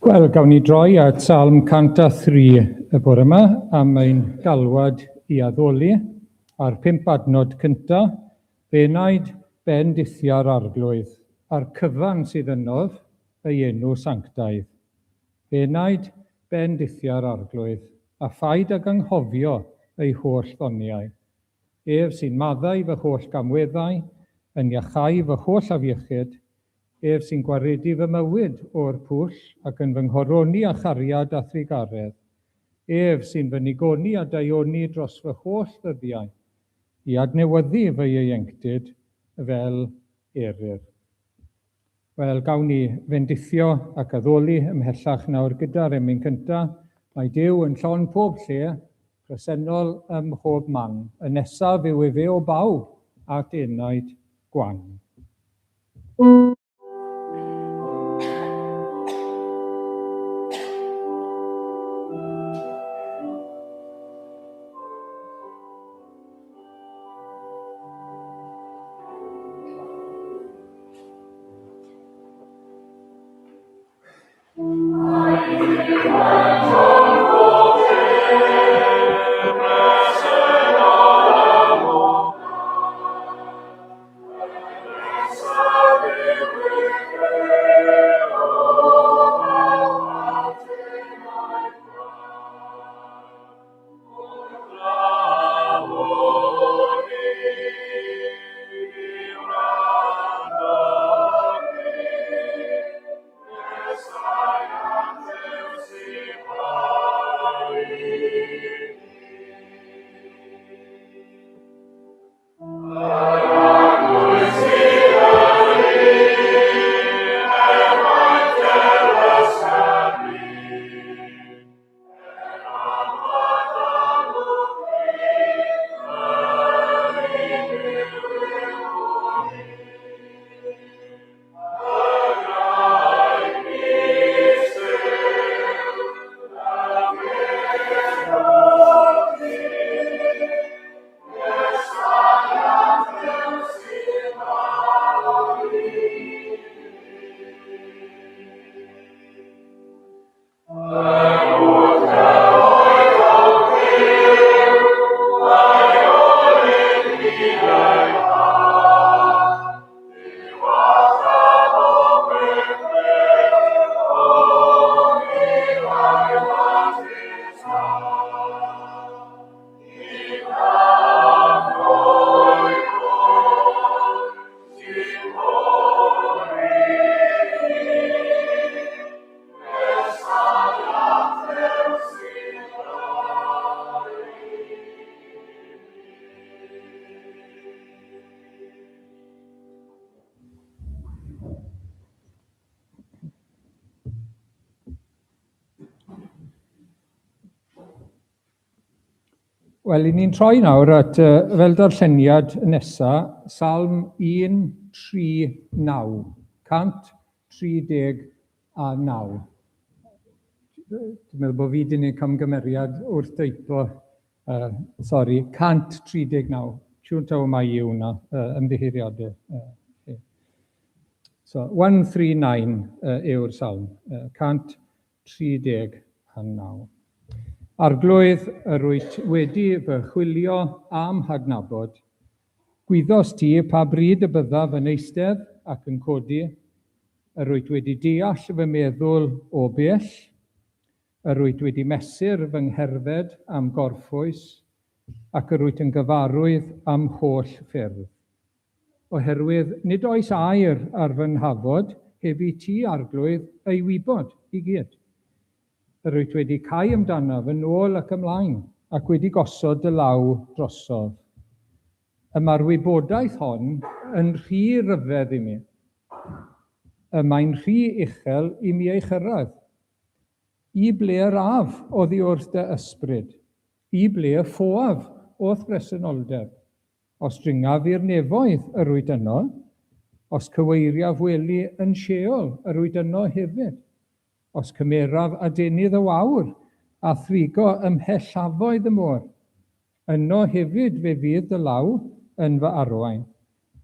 Wel, gawn ni droi at Salm 103 y bore yma am ein galwad i addoli a'r pump adnod cynta, Fe enaid bendithia'r Arglwydd, a'r cyfan sydd ynof, ei enw sanctaidd. Fe enaid bendithia'r Arglwydd, a phaid ag anghofio ei holl ddoniau. Ef sy'n maddau fy holl gamweddau, yn iachau fy holl afiechyd, Ef sy'n gwaredu fy mywyd o'r pwll ac yn fy nghoroni â chariad a thrugaredd. Ef sy'n fy nigoni a daioni dros fy holl ddyddiau, i adnewyddu fy ieuenctid fel eryr. Wel, gawn ni fendithio ac addoli ymhellach nawr gyda'r emyn cynta. Mae Duw yn llon pob lle, presennol ym mhob man. Y nesaf yw efe o bawb at enaid gwan. Wel, i ni'n troi nawr at, fel darlleniad nesa, Salm 139, 139. Dwi'n meddwl bod fi wedi gwneud camgymeriad wrth deipo, sori, 139. Siŵr taw mai yw hwnna, ymddiheuriadau. So, 139 yw'r salm, 139. Arglwydd, yr wyt wedi fy chwilio a'm hadnabod. Gwyddost ti pa bryd y byddaf yn eistedd ac yn codi. Yr wyt wedi deall fy meddwl o bell. Yr wyt wedi mesur fy ngherdded a'm gorffwys, ac yr wyt yn gyfarwydd â'm holl ffyrdd. Oherwydd nid oes air ar fy nhafod heb i ti, Arglwydd, ei wybod i gyd. Yr wyt wedi cau amdanaf yn ôl ac ymlaen, ac wedi gosod dy law drosof. Y mae'r wybodaeth hon yn rhy ryfedd i mi. Y mae'n rhy uchel i mi ei chyrraedd. I ble yr af oddi wrth dy ysbryd? I ble y ffoaf o'th bresenoldeb? Os dringaf i'r nefoedd, yr wyt yno, os cyweiriaf wely yn Sheol, yr wyt yno hefyd. Os cymeraf adenydd y wawr, a thrigo ym mhellafoedd y môr, yno hefyd fe fydd dy law yn fy arwain,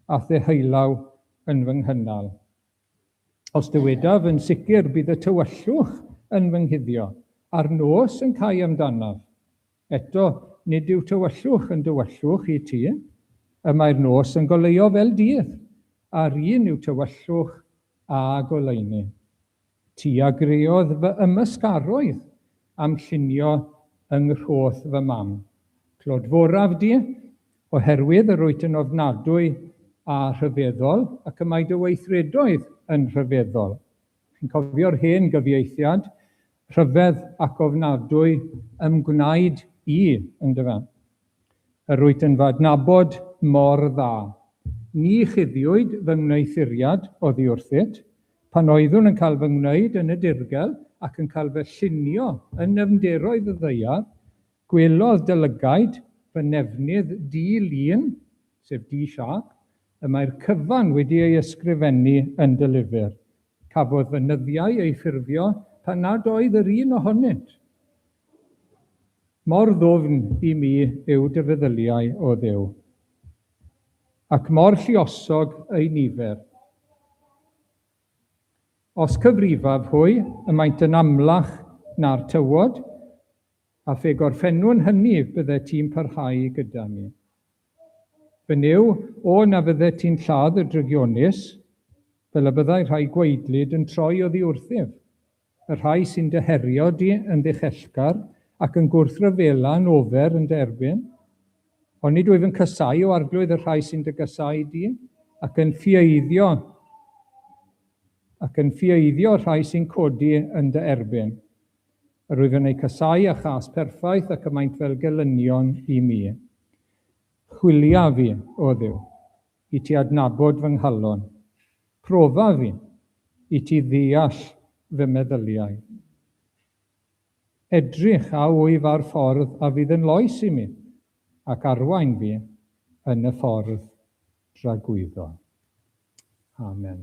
a'th ddeheulaw yn fy nghynnal. Os dywedaf yn sicr bydd y tywyllwch yn fy nghuddio, a'r nos yn cau amdanaf. Eto, nid yw tywyllwch yn dywyllwch i ti, y mae'r nos yn goleuo fel dydd, a'r un yw tywyllwch a goleuni. Ti a greodd fy ymysgaroedd a'm llunio yng nghroth fy mam. Clodforaf di, oherwydd yr wyt yn ofnadwy a rhyfeddol, ac y mae dy weithredoedd yn rhyfeddol. Chi'n cofio'r hen gyfieithiad, rhyfedd ac ofnadwy ym gwnaed i, yndyfe? Yr wyt yn fy adnabod mor dda. Ni chuddiwyd fy ngwneuthuriad oddi wrthyt, pan oeddwn yn cael fy ngwneud yn y dirgel ac yn cael fy llunio yn nyfnderoedd y ddaear, gwelodd dy lygaid fy nefnydd di-lun, sef di-siâp, y mae'r cyfan wedi ei ysgrifennu yn dy lyfr. Cafodd fy nyddiau eu ffurfio pan nad oedd yr un ohonynt. Mor ddwfn i mi yw dy feddyliau, O Dduw, ac mor lluosog eu nifer. Os cyfrifaf hwy, y maent yn amlach na'r tywod, a phe gorffennwn hynny byddet ti'n parhau gyda mi. Fy Nuw, o na fyddet ti'n lladd y drygionus, fel y byddai rhai gwaedlyd yn troi oddi wrthyf. Y rhai sy'n dy herio di yn ddichellgar ac yn gwrthryfela yn ofer yn dy erbyn? Onid wyf yn casáu, O Arglwydd, y rhai sy'n dy gasáu di, ac yn ffieiddio ac yn ffieiddio y rhai sy'n codi yn dy erbyn? Yr wyf yn eu casáu â chas perffaith ac y maent fel gelynion i mi. Chwilia fi, O Dduw, i ti adnabod fy nghalon. Profa fi, i ti ddeall fy meddyliau. Edrych a wyf ar ffordd a fydd yn loes i mi, ac arwain fi yn y ffordd dragwyddol. Amen.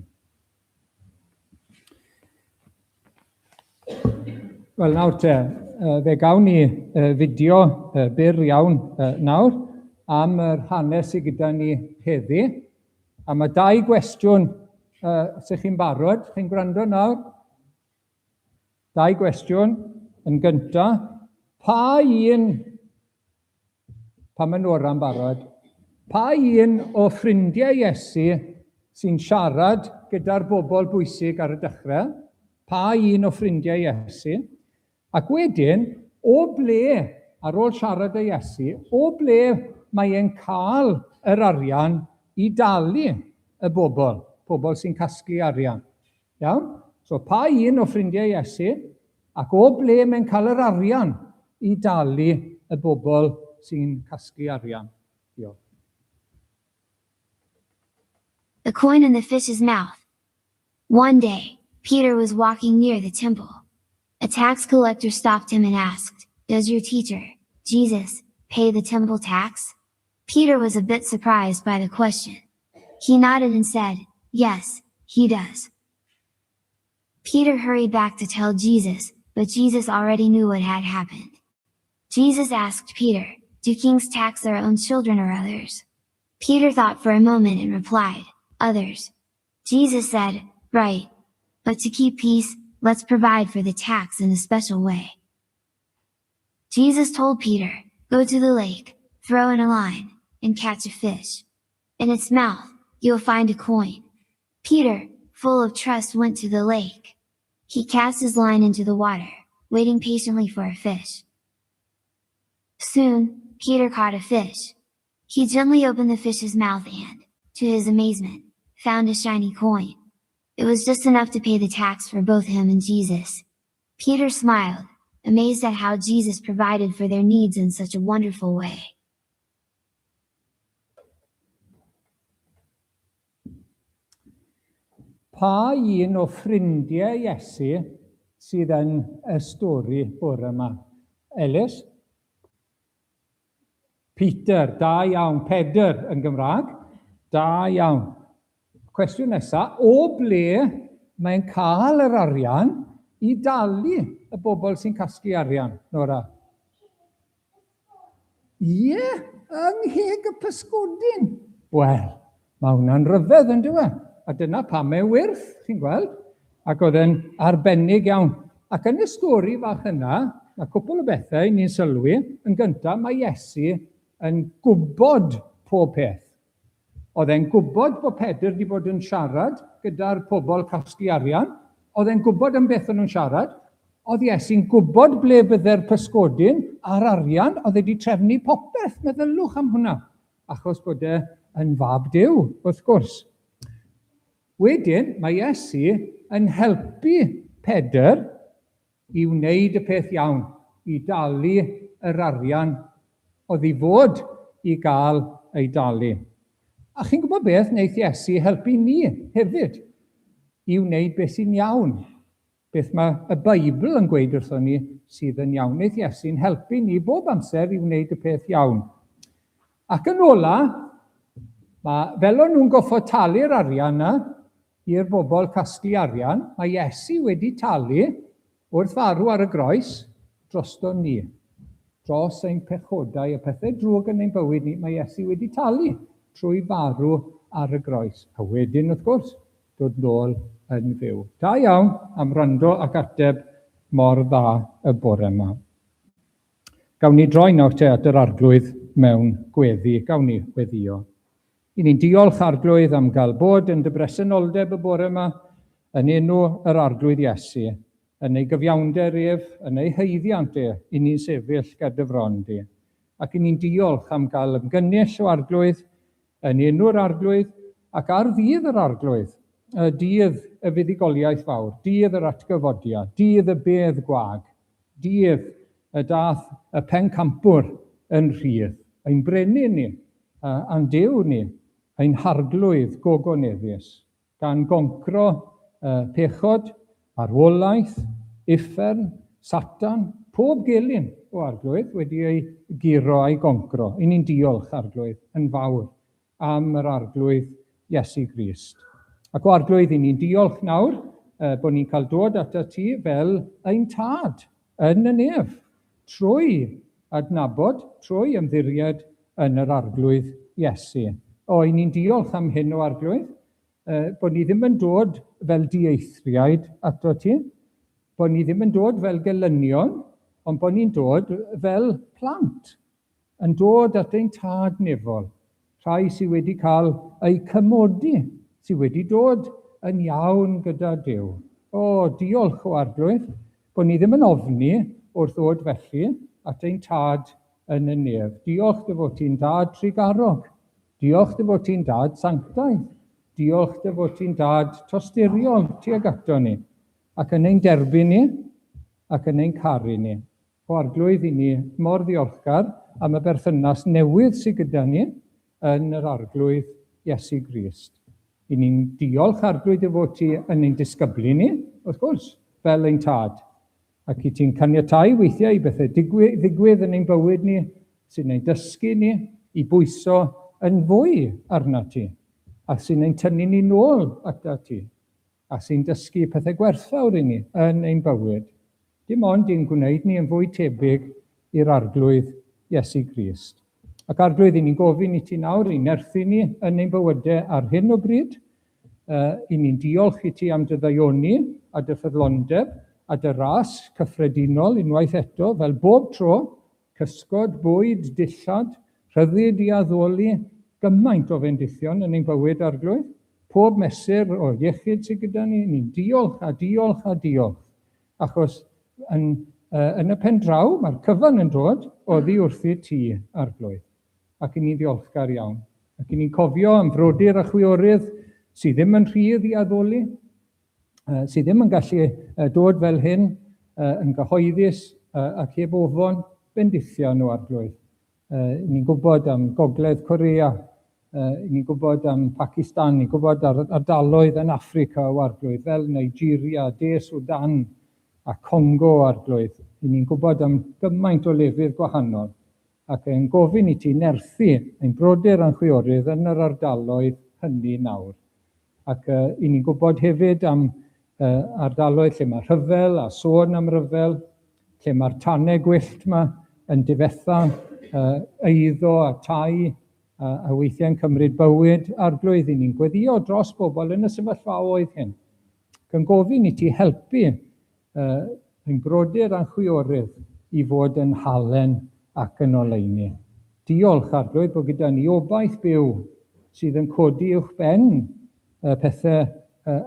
Wel, nawr te, fe gawn ni fideo byr iawn nawr am yr hanes sydd gyda ni heddi. A mae dau gwestiwn, os ydych chi'n barod, chi'n gwrando nawr? Dau gwestiwn. Yn gynta, pa un, pa mae Nora'n barod, pa un o ffrindiau Iesu sy'n siarad gyda'r bobl bwysig ar y dechrau? Pa un o ffrindiau Iesu? Ac wedyn, o ble, ar ôl siarad â Iesu, o ble mae e'n cael yr arian i dalu y bobl, pobl sy'n casglu arian? Iawn? So pa un o ffrindiau Iesu ac o ble mae'n cael yr arian i dalu y bobl sy'n casglu arian? Diolch. The coin in the fish's mouth. One day, Peter was walking near the temple. A tax collector stopped him and asked, Does your teacher, Jesus, pay the temple tax? Peter was a bit surprised by the question. He nodded and said, Yes, he does. Peter hurried back to tell Jesus, but Jesus already knew what had happened. Jesus asked Peter, Do kings tax their own children or others? Peter thought for a moment and replied, Others. Jesus said, Right. But to keep peace, let's provide for the tax in a special way. Jesus told Peter, Go to the lake, throw in a line, and catch a fish. In its mouth, you'll find a coin. Peter, full of trust went to the lake. He cast his line into the water, waiting patiently for a fish. Soon, Peter caught a fish. He gently opened the fish's mouth and, to his amazement, found a shiny coin. It was just enough to pay the tax for both him and Jesus. Peter smiled, amazed at how Jesus provided for their needs in such a wonderful way. Pa un o ffrindiau Iesu sydd yn y stori bore yma? Elis? Peter, da iawn. Pedr yn Gymraeg. Da iawn. Cwestiwn nesa, o ble mae'n cael yr arian i dalu y bobl sy'n casglu arian, Nora? Ie, yng ngheg y pysgodyn. Wel, mae hwnna'n rhyfedd yn dyw e? A dyna pam mae'n wyrth, chi'n gweld? Ac oedd e'n arbennig iawn. Ac yn y stori fach yna, mae cwpl o bethau ni'n sylwi. Yn gyntaf, mae Iesu yn gwybod pob peth. Oedd e'n gwybod bod Pedr wedi bod yn siarad gyda'r pobl casglu arian. Oedd e'n gwybod am beth o'n nhw'n siarad. Oedd Iesu'n gwybod ble bydde'r pysgodyn a'r arian. Oedd e wedi trefnu popeth. Meddylwch am hwnna. Achos bod e yn fab Duw, wrth gwrs. Wedyn, mae Iesu yn helpu Pedr i wneud y peth iawn, i dalu yr arian oedd i fod i gael ei dalu. A chi'n gwybod beth, wneith Iesu helpu ni hefyd i wneud beth sy'n iawn, beth mae y Beibl yn gweud wrthon ni sydd yn iawn. Wneith Iesu'n helpu ni bob amser i wneud y peth iawn. Ac yn ola, mae, fel o'n nhw'n goffod talu'r arian 'na i'r bobl casglu arian, mae Iesu wedi talu wrth farw ar y groes drosto ni. Dros ein pechodau a pethau drwg yn ein bywyd ni, mae Iesu wedi talu trwy farw ar y groes. A wedyn, wrth gwrs, dod nôl yn fyw. Da iawn am wrando ac ateb mor dda y bore yma. Gawn ni droi nawr te at yr Arglwydd mewn gweddi. Gawn ni weddio. I ni'n diolch, Arglwydd, am gael bod yn dy bresenoldeb y bore yma, yn enw yr Arglwydd Iesu, yn ei gyfiawnder ef, yn ei haeddiant e, i ni'n sefyll ger dy fron di. Ac i ni'n diolch am gael ymgynnull o Arglwydd, yn enw'r Arglwydd, ac ar ddydd yr Arglwydd, y dydd y fuddugoliaeth fawr, dydd yr atgyfodiad, dydd y bedd gwag, Dydd y daeth y pencampwr yn rhydd, ein brenin ni, a'n Duw ni, ein harglwydd gogoneddus, gan goncro pechod, marwolaeth, uffern, Satan, pob gelyn, o Arglwydd, wedi ei guro a'i goncro. I ni'n diolch, Arglwydd, yn fawr am yr Arglwydd Iesu Grist. Ac o Arglwydd, i ni'n diolch nawr bod ni'n cael dod atat ti fel ein tad yn y nef, trwy adnabod, trwy ymddiried yn yr Arglwydd Iesu. O, i ni'n diolch am hyn o Arglwydd, bod ni ddim yn dod fel dieithriaid ato ti, bod ni ddim yn dod fel gelynion, ond bod ni'n dod fel plant, yn dod at ein Tad nefol, rhai sydd wedi cael eu cymodi, sydd wedi dod yn iawn gyda Duw. O, diolch o Arglwydd, bod ni ddim yn ofni wrth ddod felly at ein Tad yn y nef. Diolch dy fod ti'n Dad trugarog. Diolch dy fod ti'n Dad sanctaidd. Diolch dy fod ti'n Dad tosturiol tuag ato ni, ac yn ein derbyn ni, ac yn ein caru ni. O Arglwydd, i ni mor ddiolchgar am y berthynas newydd sydd gyda ni yn yr Arglwydd Iesu Grist. I ni'n diolch, Arglwydd, dy fod ti yn ein disgyblu ni, wrth gwrs, fel ein tad. Ac i ti'n caniatáu weithiau i bethau digwydd, ddigwydd yn ein bywyd ni, sy'n ein dysgu ni i bwyso yn fwy arna ti, a sy'n ein tynnu ni nôl ata ti. a sy'n dysgu pethau gwerthfawr i ni yn ein bywyd, dim ond i'n gwneud ni yn fwy tebyg i'r Arglwydd Iesu Grist. Ac Arglwydd, i ni'n gofyn i ti nawr i nerthu ni yn ein bywydau ar hyn o bryd, i ni'n diolch i ti am dy ddaioni a dy ffyddlondeb a dy ras cyffredinol unwaith eto, fel bob tro, cysgod, bwyd, dillad, rhyddid i addoli, gymaint o fendithion yn ein bywyd, Arglwydd. Pob mesur o iechyd sydd gyda ni, ni'n diolch a diolch a diolch. Achos yn, uh, yn y pen draw, mae'r cyfan yn dod oddi wrthi ti, Arglwydd. Ac i ni'n ddiolchgar iawn. Ac i ni'n cofio am frodyr a chwiorydd sydd ddim yn rhydd i addoli, uh, sydd ddim yn gallu uh, dod fel hyn uh, yn gyhoeddus uh, ac heb ofon, bendithio nhw, Arglwydd. Uh, ni'n gwybod am Gogledd Korea, uh, ni'n gwybod am Pakistan, ni'n gwybod ar ardaloedd yn Affrica o Arglwydd, fel Nigeria, De Sudan a Congo Arglwydd. Ni'n gwybod am gymaint o lefydd gwahanol ac yn gofyn i ti nerthu ein brodyr a'n chwiorydd yn yr ardaloedd hynny nawr. Ac uh, i ni'n gwybod hefyd am uh, ardaloedd lle mae rhyfel a sôn am ryfel, lle mae'r tanau gwyllt yma yn difetha uh, eiddo a tai a, a weithiau'n cymryd bywyd arglwydd. I ni'n gweddio dros bobl yn y sefyllfaoedd hyn. Ac yn gofyn i ti helpu uh, ein brodyr a'n chwiorydd i fod yn halen ac yn oleuni. Diolch, Arglwydd, bod gyda ni obaith byw sydd yn codi uwch ben y pethau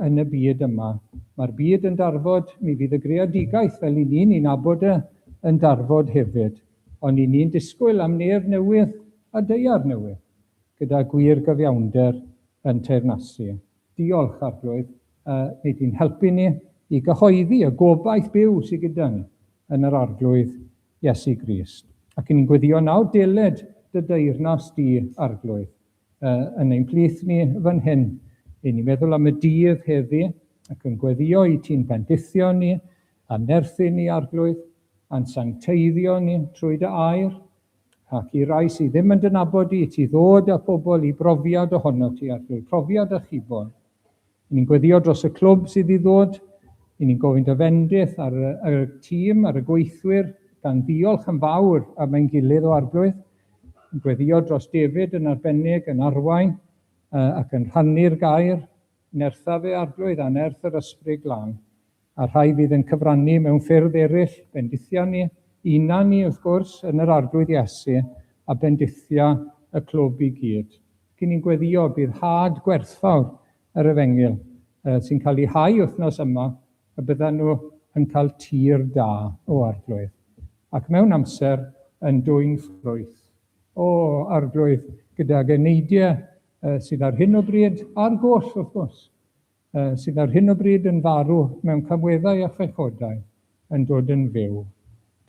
yn y byd yma. Mae'r byd yn darfod, mi fydd y greadigaeth fel i ni'n ei nabod e yn darfod hefyd. Ond i ni'n disgwyl am nef newydd a daear newydd, gyda gwir gyfiawnder yn teyrnasu. Diolch, Arglwydd, wnei di'n helpu ni i gyhoeddi y gobaith byw sydd gyda ni yn yr Arglwydd Iesu Grist. Ac i ni'n gweddio nawr, deled dy deyrnas di, Arglwydd, yn ein plith ni fan hyn. I ni'n meddwl am y dydd heddi ac yn gweddio i ti'n bendithio ni a nerthu ni, Arglwydd, a'n sancteiddio ni trwy dy air, ac i rai sydd ddim yn dy nabod di, ti ddod â pobl i brofiad ohono ti, Arglwydd, profiad achubol. I ni'n gweddio dros y clwb sydd i ddod, i ni'n gofyn dy fendith ar y, ar y tîm, ar y gweithwyr, gan ddiolch yn fawr am ein gilydd o Arglwydd. Yn gweddio dros David yn arbennig, yn arwain ac yn rhannu'r gair, nertha fe Arglwydd a nerth yr Ysbryd Glân. A rhai fydd yn cyfrannu mewn ffyrdd eraill, bendithia ni, una ni wrth gwrs yn yr Arglwydd Iesu, a bendithia y clwb i gyd. Cyn ni'n gweddio bydd had gwerthfawr yr efengyl sy'n cael ei hau wythnos yma, y byddan nhw yn cael tir da o Arglwydd, ac mewn amser yn dwyn ffrwyth. O, Arglwydd, gydag eneidiau sydd ar hyn o bryd ar goll, wrth gwrs, sydd ar hyn o bryd yn farw mewn camweddau a phechodau, yn dod yn fyw.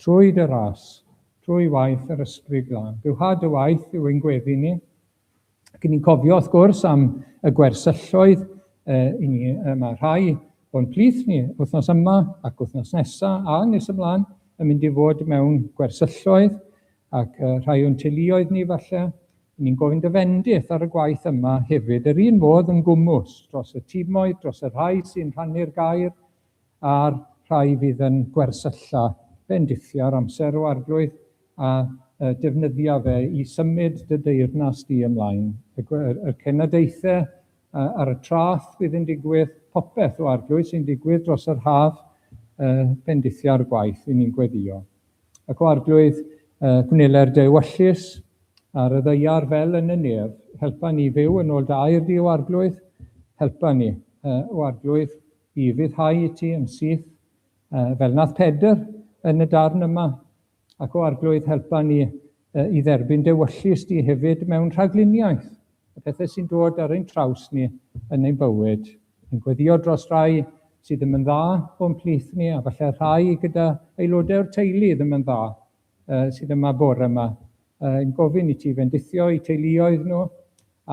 Trwy dy ras, trwy waith yr Ysbryd Glân. Bywha dy waith yw ein gweddi ni. Ac ni'n cofio, wrth gwrs, am y gwersylloedd i ni. Mae rhai o'n plith ni wythnos yma ac wythnos nesaf a nes ymlaen yn mynd i fod mewn gwersylloedd ac rhai o'n teuluoedd ni falle. Ni'n gofyn dy fendith ar y gwaith yma hefyd, yr un modd yn gwmws dros y timoedd, dros y rhai sy'n rhannu'r gair, a'r rhai fydd yn gwersylla. Bendithia'r amser o Arglwydd a defnyddia fe i symud dy deyrnas di ymlaen. Y, y, y cenadaethau ar y traeth fydd yn digwydd, popeth o Arglwydd sy'n digwydd dros yr haf, bendithia'r gwaith i ni'n gweddio. Ac o Arglwydd, gwneler dy ewyllys ar y ddaear fel yn y nef. Helpa ni fyw yn ôl dy air di, o Arglwydd. Helpa ni, o Arglwydd, i ufuddhau i ti yn syth, fel nath Pedr yn y darn yma. Ac o Arglwydd, helpa ni i dderbyn dy ewyllys di hefyd mewn rhagluniaeth, y pethau sy'n dod ar ein traws ni yn ein bywyd. Yn gweddio dros rai sydd ddim yn dda o'n plith ni, a falle rhai gyda aelodau o'r teulu ddim yn dda sydd yma bore yma. Yn gofyn i ti fendithio eu teuluoedd nhw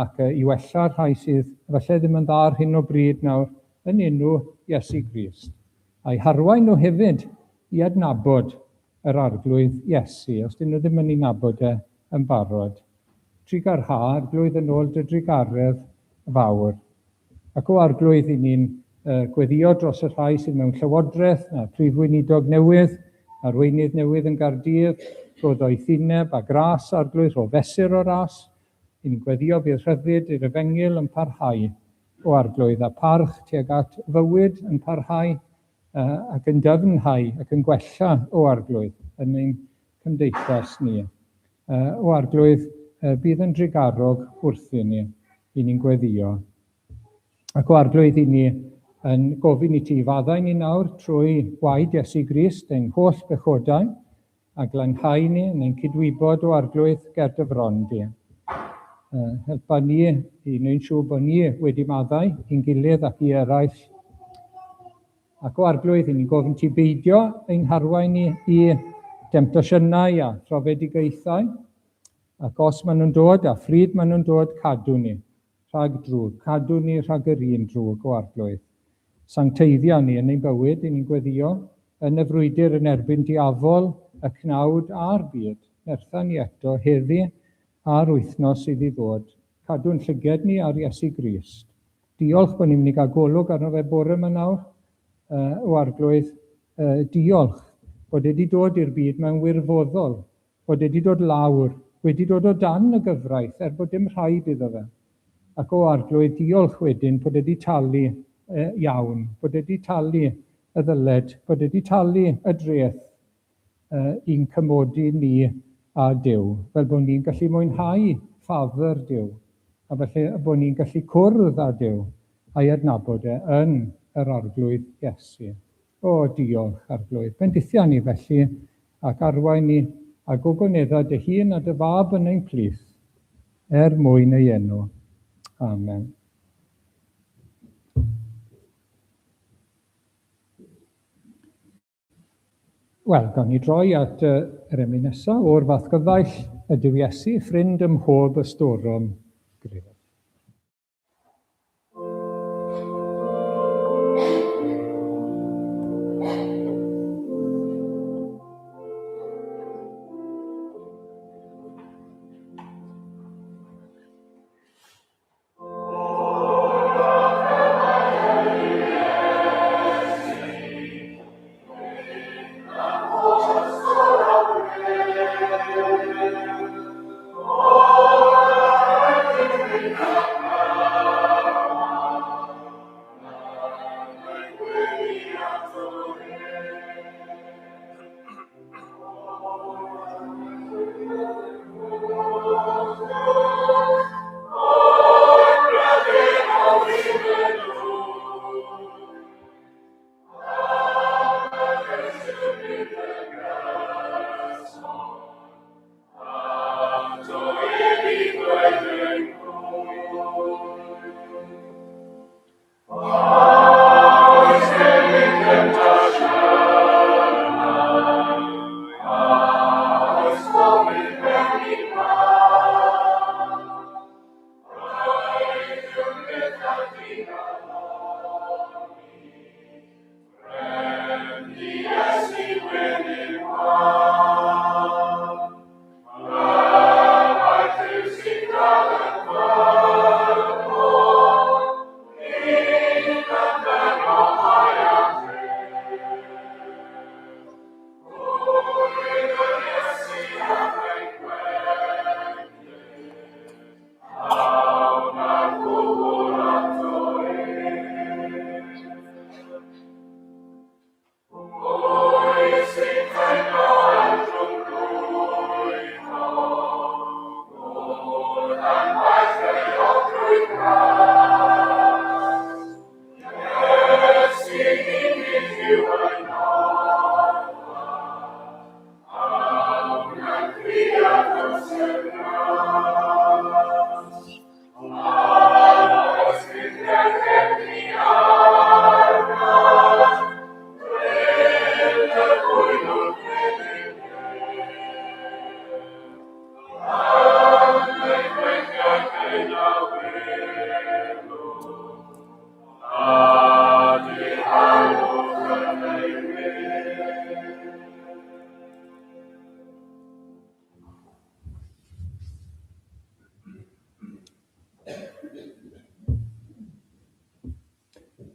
ac i wella rhai sydd falle ddim yn dda ar hyn o bryd nawr yn enw Iesu Grist. A'i harwain nhw hefyd i adnabod yr Arglwydd Iesu, os dyn nhw ddim yn ei nabod e yn barod. Trugarha, Arglwydd, yn ôl dy drugaredd fawr. Ac o Arglwydd, i ni'n gweddio dros y rhai sydd mewn llywodraeth, a'r Prif Weinidog newydd, arweinydd newydd yn Gaerdydd, rho ddoethineb a gras, Arglwydd, rho fesur o ras. I ni'n gweddio bydd rhyddid i'r efengyl yn parhau, o Arglwydd, a parch tuag at fywyd yn parhau ac yn dyfnhau ac yn gwella, o Arglwydd, yn ein cymdeithas ni. O Arglwydd, bydd yn drugarog wrthyn ni, i ni'n gweddio. Ac o Arglwydd, i ni yn gofyn i ti faddau ni nawr trwy waed Iesu Grist ein holl bechodau, a glanhau ni yn ein cydwybod o Arglwydd ger dy fron di. Helpa ni i wneud siŵr bod ni wedi maddau i'n gilydd ac i eraill. Ac o Arglwydd, i ni'n gofyn ti beidio ein harwain ni i demtasiynau a phrofedigaethau, ac os maen nhw'n dod, a phryd maen nhw'n dod, cadw ni rhag drwg, cadw ni rhag yr un drwg o Arglwydd. Sancteiddia ni yn ein bywyd, i ni'n gweddio, yn y frwydr yn erbyn diafol, y cnawd a'r byd. Nertha ni eto heddi a'r wythnos sydd i ddod. Cadw'n llyged ni ar Iesu Grist. Diolch bod ni'n mynd i gael golwg arno fe bore yma nawr, o Arglwydd. Diolch bod e wedi dod i'r byd mewn wirfoddol, bod e wedi dod lawr, wedi dod o dan y gyfraith, er bod dim rhaid iddo fe. Ac o Arglwydd, diolch wedyn bod e wedi talu iawn, bod e wedi talu y ddyled, bod e wedi talu y dreth i'n cymodi ni â Duw, fel bod ni'n gallu mwynhau ffafr Duw, a felly bod ni'n gallu cwrdd â Duw a'i adnabod e yn yr Arglwydd Iesu. O, diolch, Arglwydd. Bendithia ni felly, ac arwain ni a gogonedda dy hun a dy fab yn ein plith, er mwyn ei enw. Amen. Wel, gawn ni droi at yr emyn nesaf, o'r fath gyfaill ydyw Iesu, ffrind ym mhob ystorom gref.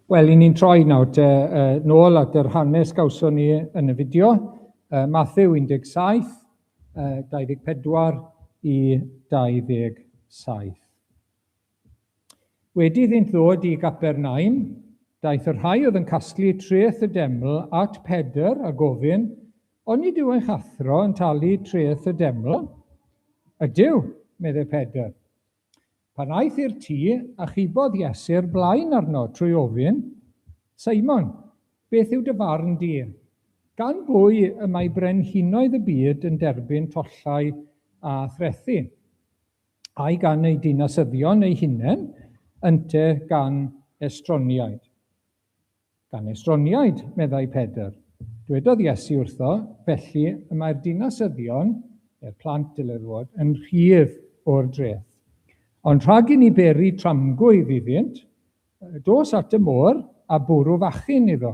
Wel, i ni'n troi nawr te nôl at yr hanes gawson ni yn y fideo. Matthew 17, 24 i 27. Wedi iddynt ddod i Gapernaum, daeth y rhai oedd yn casglu treth y deml at Pedr a gofyn, Onid yw eich athro yn talu treth y deml? Ydyw, meddai Pedr. Pan aeth i'r tŷ, achubodd Iesu'r blaen arno trwy ofyn, Simon, beth yw dy farn di? Gan bwy y mae brenhinoedd y byd yn derbyn tollau a threthi? Ai gan eu dinasyddion eu hunain, ynte gan estroniaid? Gan estroniaid, meddai Pedr. Dwedodd Iesu wrtho, felly y mae'r dinasyddion, neu'r plant dylai fod, yn rhydd o'r dreth. Ond rhag i ni beri tramgwydd iddynt, dos at y môr a bwrw fachyn iddo,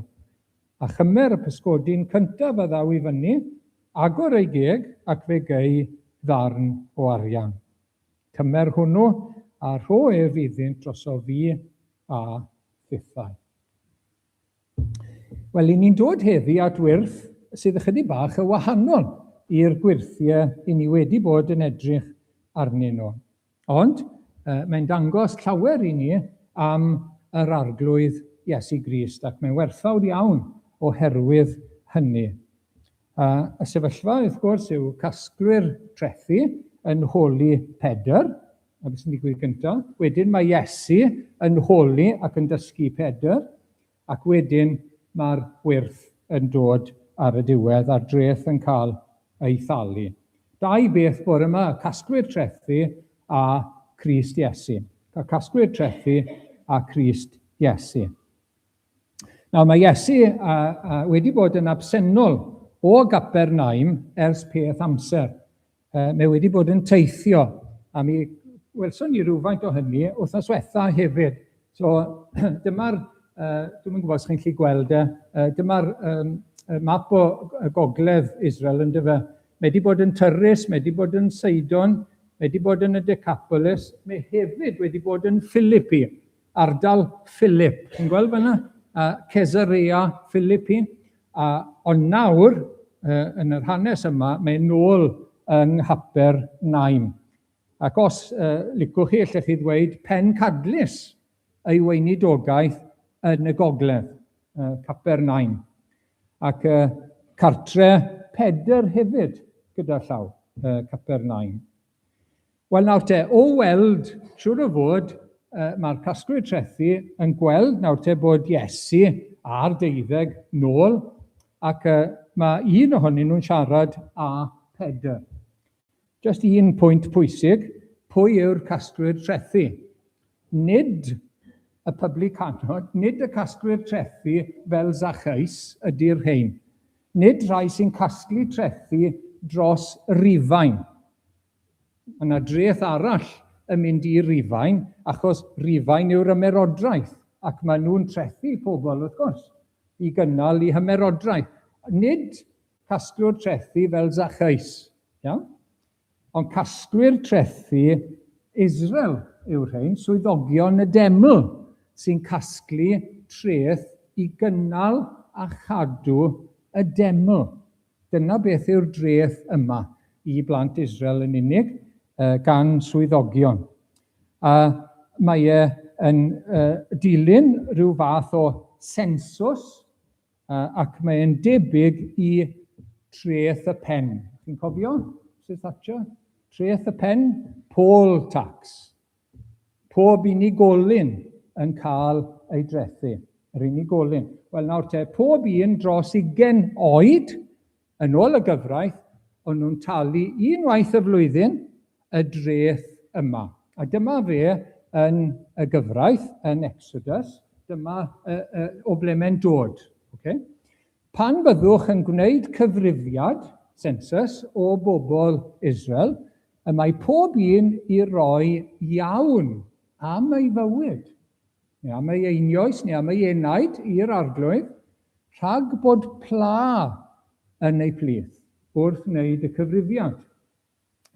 a chymer y pysgodyn cyntaf a ddaw i fyny, agor ei geg ac fe gei ddarn o arian. Cymer hwnnw a rho ef iddynt drosof fi a thithau. Wel, i ni'n dod heddi at wyrth sydd ychydig bach yn wahanol i'r gwyrthiau i ni wedi bod yn edrych arnyn nhw. Ond mae'n dangos llawer i ni am yr Arglwydd Iesu Grist ac mae'n werthfawr iawn oherwydd hynny. A y sefyllfa, wrth gwrs, yw casglwyr trethi yn holi Pedr, a beth sy'n digwydd gyntaf. Wedyn mae Iesu yn holi ac yn dysgu Pedr, ac wedyn mae'r wyrth yn dod ar y diwedd a'r dreth yn cael ei thalu. Dau beth bore yma, casglwyr trethi a Crist Iesu. Y casglwyr trethi a Crist Iesu. Nawr mae Iesu wedi bod yn absennol o Gapernaum ers peth amser. Mae wedi bod yn teithio, a mi welson ni rhywfaint o hynny wythnos diwetha hefyd. So dyma'r, dwi'm yn gwybod os chi'n gallu gweld e, dyma'r map o gogledd Israel yn dyfe. Mae wedi bod yn Tyrus, mae wedi bod yn Sidon, mae wedi bod yn y Decapolis, mae hefyd wedi bod yn Philippi, ardal Philip. Chi'n gweld fanna? Caesarea Philippi. A, ond nawr, yn yr hanes yma, mae nôl yng Nghapernaum. Ac os licwch chi, allech chi ddweud pencadlys ei weinidogaeth yn y gogledd, Capernaum. Ac cartre Pedr hefyd, gyda llaw, Capernaum. Wel nawr te, o weld, siŵr o fod, mae'r casglwyr trethi yn gweld nawr te bod Iesu a'r deuddeg nôl, ac mae un ohonyn nhw'n siarad â Pedr. Just un pwynt pwysig, pwy yw'r casglwyr trethi? Nid y publicanod, nid y casglwyr trethi fel Zacchaeus ydy'r rhain. Nid rhai sy'n casglu trethi dros Rufain. Mae yna dreth arall yn mynd i Rufain, achos Rufain yw'r ymerodraeth, ac maen nhw'n trethu pobl, wrth gwrs, i gynnal eu hymerodraeth. Nid casglwr trethi fel Zacchaeus, iawn? Ond casglwyr trethi Israel yw'r rhain, swyddogion y deml sy'n casglu treth i gynnal a chadw y deml. Dyna beth yw'r dreth yma i blant Israel yn unig, gan swyddogion. A mae e yn dilyn rhyw fath o sensws, ac mae e'n debyg i treth y pen. Chi'n cofio, Mrs Thatcher? Treth y pen, poll tax. Pob unigolyn yn cael ei drethu. Yr unigolyn. Wel nawr te, pob un dros ugain oed, yn ôl y gyfraith, o'n nhw'n talu unwaith y flwyddyn y dreth yma. A dyma fe yn y gyfraith, yn Exodus, dyma o ble mae'n dod. Okay? Pan fyddwch yn gwneud cyfrifiad, census, o bobl Israel, y mae pob un i roi iawn am ei fywyd, neu am ei einioes, neu am ei enaid i'r Arglwydd, rhag bod pla yn eu plith wrth wneud y cyfrifiad.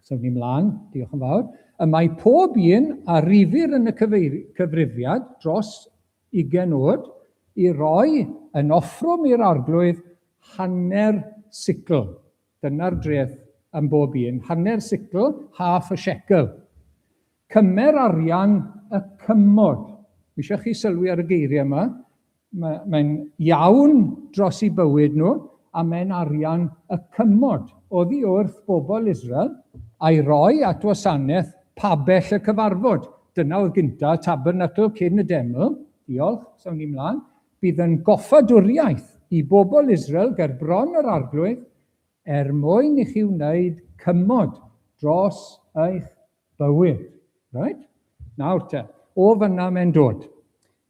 Symud ni mlaen, diolch yn fawr. Y mae pob un a rifir yn y cyfrifiad dros ugain oed i roi yn offrwm i'r Arglwydd hanner sicl. Dyna'r dreth am bob un. Hanner sicl, half a shekel. Cymer arian y cymod. Fi eisiau chi sylwi ar y geiriau yma. Mae'n iawn dros eu bywyd nhw, a mae'n arian y cymod oddi wrth bobl Israel, a'i roi at wasanaeth pabell y cyfarfod. Dyna oedd gynta, tabernacl cyn y deml. Diolch, sawn ni mlaen. Bydd yn goffadwriaeth i bobl Israel ger bron yr Arglwydd, er mwyn i chi wneud cymod dros eich bywyd. Right? Nawr te, o fyna mae'n dod.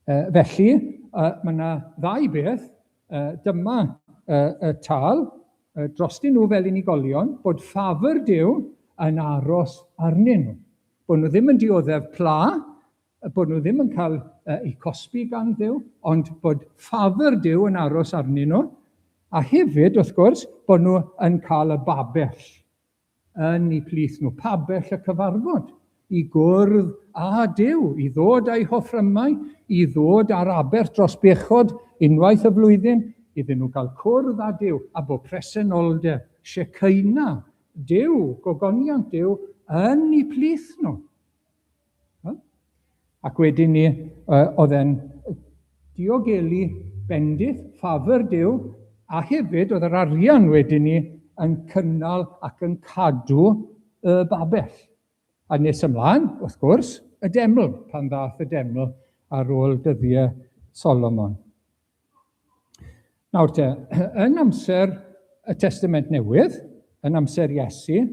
Felly, mae yna ddau beth. Dyma y tal drostyn nhw fel unigolion, bod ffafr Duw yn aros arnyn nhw. Bod nhw ddim yn dioddef pla, bod nhw ddim yn cael eu cosbi gan Dduw, ond bod ffafr Duw yn aros arnyn nhw. A hefyd, wrth gwrs, bod nhw yn cael y babell yn eu plith nhw, pabell y cyfarfod, i gwrdd â Duw, i ddod â'u hoffrymau, i ddod â'r aberth dros bechod unwaith y flwyddyn, iddyn nhw gael cwrdd â Duw, a bod presenoldeb, Shekinah, Duw, gogoniant Duw, yn eu plith nhw. Ac wedyn ni, oedd e'n diogelu Bendith, ffafr Duw, a hefyd oedd yr arian wedyn ni yn cynnal ac yn cadw y babell. A nes ymlaen, wrth gwrs, y deml, pan ddath y deml ar ôl dyddiau Solomon. Nawr te, yn amser y Testament Newydd, yn amser Iesu,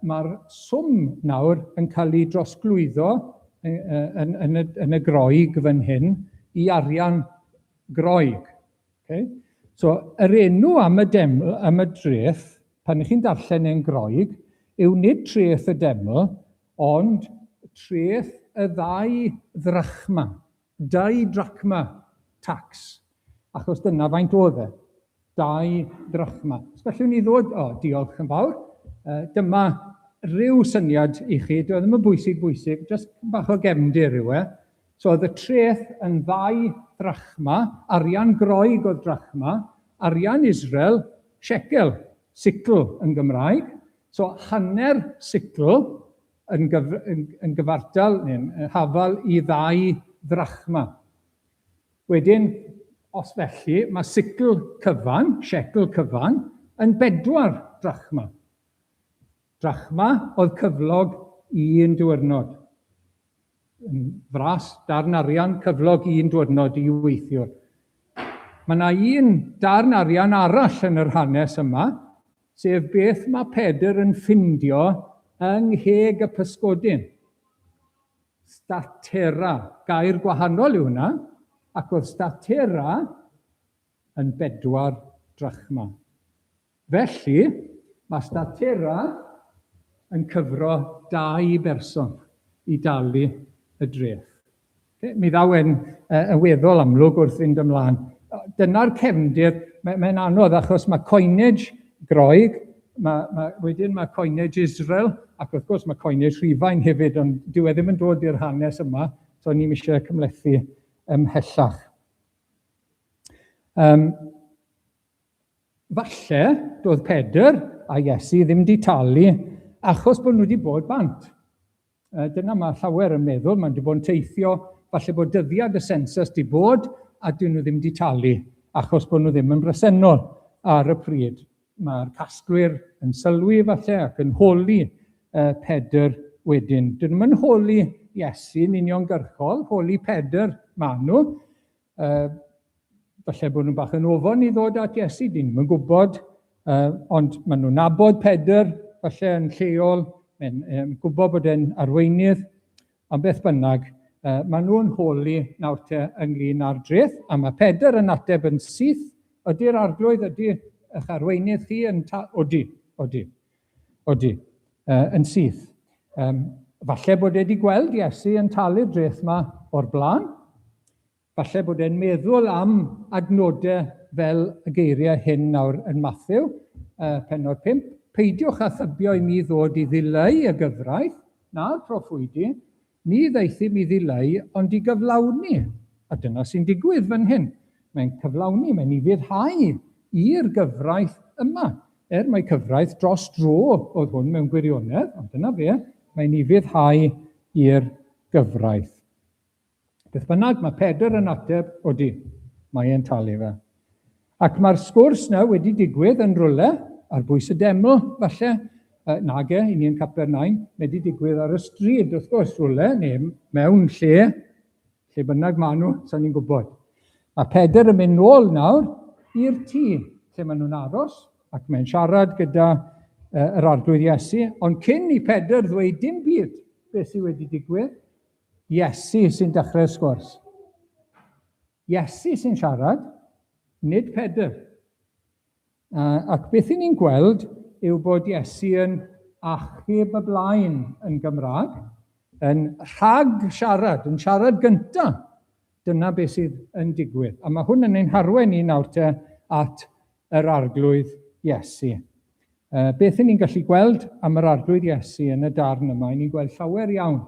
mae'r swm nawr yn cael ei drosglwyddo yn, yn, y, yn y Groeg fan hyn i arian Groeg. Okay? So, yr enw am y, deml, am y dreth, pan ych chi'n darllen e'n Groeg, yw nid treth y deml, ond treth y ddau ddrachma. Dau drachma tax, achos dyna faint oedd e. Dau ddrachma. Os gallwn ni ddod, o, diolch yn fawr. Dyma rhyw syniad i chi, dyw e ddim yn bwysig bwysig, jyst bach o gefndir yw e. So oedd y treth yn ddau ddrachma, arian Groeg oedd drachma, arian Israel, shekel, sicl yn Gymraeg. So hanner sicl yn, gyf, yn, yn gyfartal neu'n hafal i ddau ddrachma. Wedyn, os felly, mae sicl cyfan, shekel cyfan, yn bedwar drachma. Drachma oedd cyflog un diwrnod. Yn fras, darn arian cyflog un diwrnod i weithiwr. Mae yna un darn arian arall yn yr hanes yma, sef beth mae Pedr yn ffindio yng ngheg y pysgodyn. Statera, gair gwahanol yw hwnna, ac oedd statera yn bedwar drachma. Felly, mae statera yn cyfro dau berson i dalu y dreth. Mi ddaw e'n yn weddol amlwg wrth fynd ymlaen. Dyna'r cefndir, mae'n mae anodd achos mae coinage Groeg, mae, mae, wedyn mae coinage Israel, ac wrth gwrs mae coinage Rhufain hefyd, ond dyw e ddim yn dod i'r hanes yma, so ni'n eisiau cymhlethu ymhellach. Um, falle, doedd Pedr a Iesu ddim di talu achos bod nhw wedi bod bant. Dyna mae llawer yn meddwl, maen nhw wedi bod yn teithio, falle bod dyddiad y census wedi bod a dyn nhw ddim wedi talu achos bod nhw ddim yn bresennol ar y pryd. Mae'r casglwyr yn sylwi falle ac yn holi Pedr wedyn. Dyn nhw'n holi Iesu'n uniongyrchol, holi Pedr maen nhw. Falle bod nhw'n bach yn ofon i ddod at Iesu, dyn nhw'n gwybod, ond maen nhw'n nabod Pedr, falle yn lleol, mae'n um, gwybod bod e'n arweinydd, ond beth bynnag, maen nhw'n holi nawr te ynglyn â'r dreth, a mae Pedr yn ateb yn syth, ydy'r arglwydd, ydy eich arweinydd chi yn ta... Odi, odi, odi, yn syth. Um, falle bod e wedi gweld Iesu yn talu'r dreth yma o'r blaen, Falle bod e'n meddwl am adnodau fel y geiriau hyn nawr yn Mathew, pennod 5, Peidiwch â thybio i mi ddod i ddileu y gyfraith, na'r proffwydi, ni ddaethum i ddileu, ond i gyflawni. A dyna sy'n digwydd fan hyn. Mae'n cyflawni, mae'n ufuddhau i'r gyfraith yma. Er mai cyfraith dros dro oedd hwn mewn gwirionedd, ond dyna fe, mae'n ufuddhau i'r gyfraith. Beth bynnag, mae Pedr yn ateb, odi, mae e'n talu fe. Ac mae'r sgwrs na wedi digwydd yn rwle, ar bwys y deml, falle, nage, i ni yn Capernaum, mae wedi digwydd ar y stryd, wrth gwrs, rwle, neu mewn lle, lle bynnag maen nhw, sa'n ni'n gwybod. Mae Pedr yn mynd nôl nawr i'r tŷ lle maen nhw'n aros, ac mae'n siarad gyda yr Arglwydd Iesu, ond cyn i Pedr ddweud dim byd beth sydd wedi digwydd, Iesu sy'n dechrau'r sgwrs. Iesu sy'n siarad, nid Pedr. Ac beth i ni'n gweld yw bod Iesu yn achub y blaen yn Gymraeg, yn rhag siarad, yn siarad gyntaf. Dyna beth sydd yn digwydd. A mae hwn yn ein harwain ni nawr te at yr Arglwydd Iesu. Beth 'y ni'n gallu gweld am yr Arglwydd Iesu yn y darn yma? 'Y ni'n gweld llawer iawn,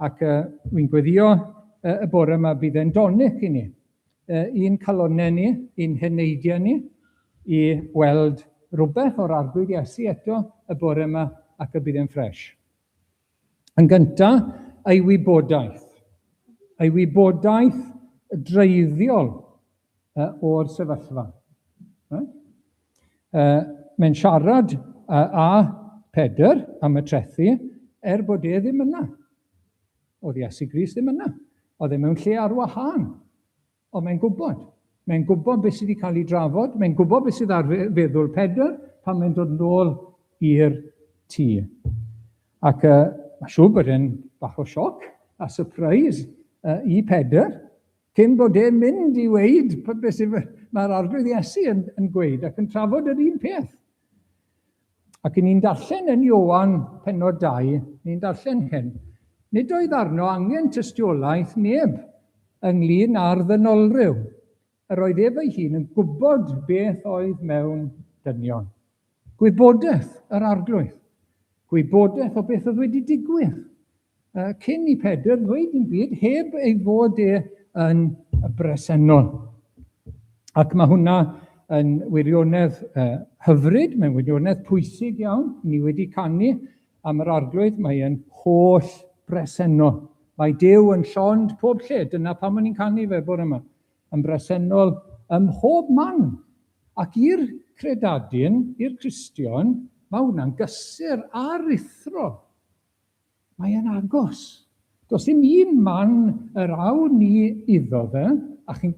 ac uh, wy'n gweddio uh, y bore yma bydd e'n donic i ni, uh, i'n calonnau ni, i'n heneidiau ni, i weld rhywbeth o'r Arglwydd Iesu eto y bore yma ac y bydd e'n ffres. Yn gyntaf, ei wybodaeth. Ei wybodaeth dreiddiol. o'r sefyllfa. Right? Mae'n siarad â Pedr am y trethi, er bod e ddim yna. Oedd Iesu Grist ddim yna. Oedd e mewn lle ar wahân. Ond mae'n gwybod. Mae'n gwybod beth sydd wedi cael ei drafod, mae'n gwybod beth sydd ar feddwl Pedr pan mae'n dod nôl i'r tŷ. Ac mae'n siŵr bod e'n bach o sioc a surprise i Pedr, cyn bod e'n mynd i weud beth sydd mae'r Arglwydd Iesu yn gweud ac yn trafod yr un peth. Ac ni'n darllen yn Ioan pennod 2, ni'n darllen hyn. Nid oedd arno angen tystiolaeth neb ynglyn â'r ddynolryw. Yr oedd ef ei hun yn gwybod beth oedd mewn dynion. Gwybodaeth yr Arglwydd. Gwybodaeth o beth oedd wedi digwydd. Cyn i Pedr ddweud dim byd heb ei fod e yn bresennol. Ac mae hwnna yn wirionedd hyfryd, mae'n wirionedd pwysig iawn. Ni wedi canu am yr Arglwydd, mae e'n holl bresennol. Mae Duw yn llond pob lle, dyna pam o'n i'n canu fe bore yma. Yn bresennol ym mhob man. Ac i'r credadun, i'r Cristion, mae hwnna'n gysur aruthrol. Mae e'n agos. Does dim un man yr awn ni iddo fe, a chi'n,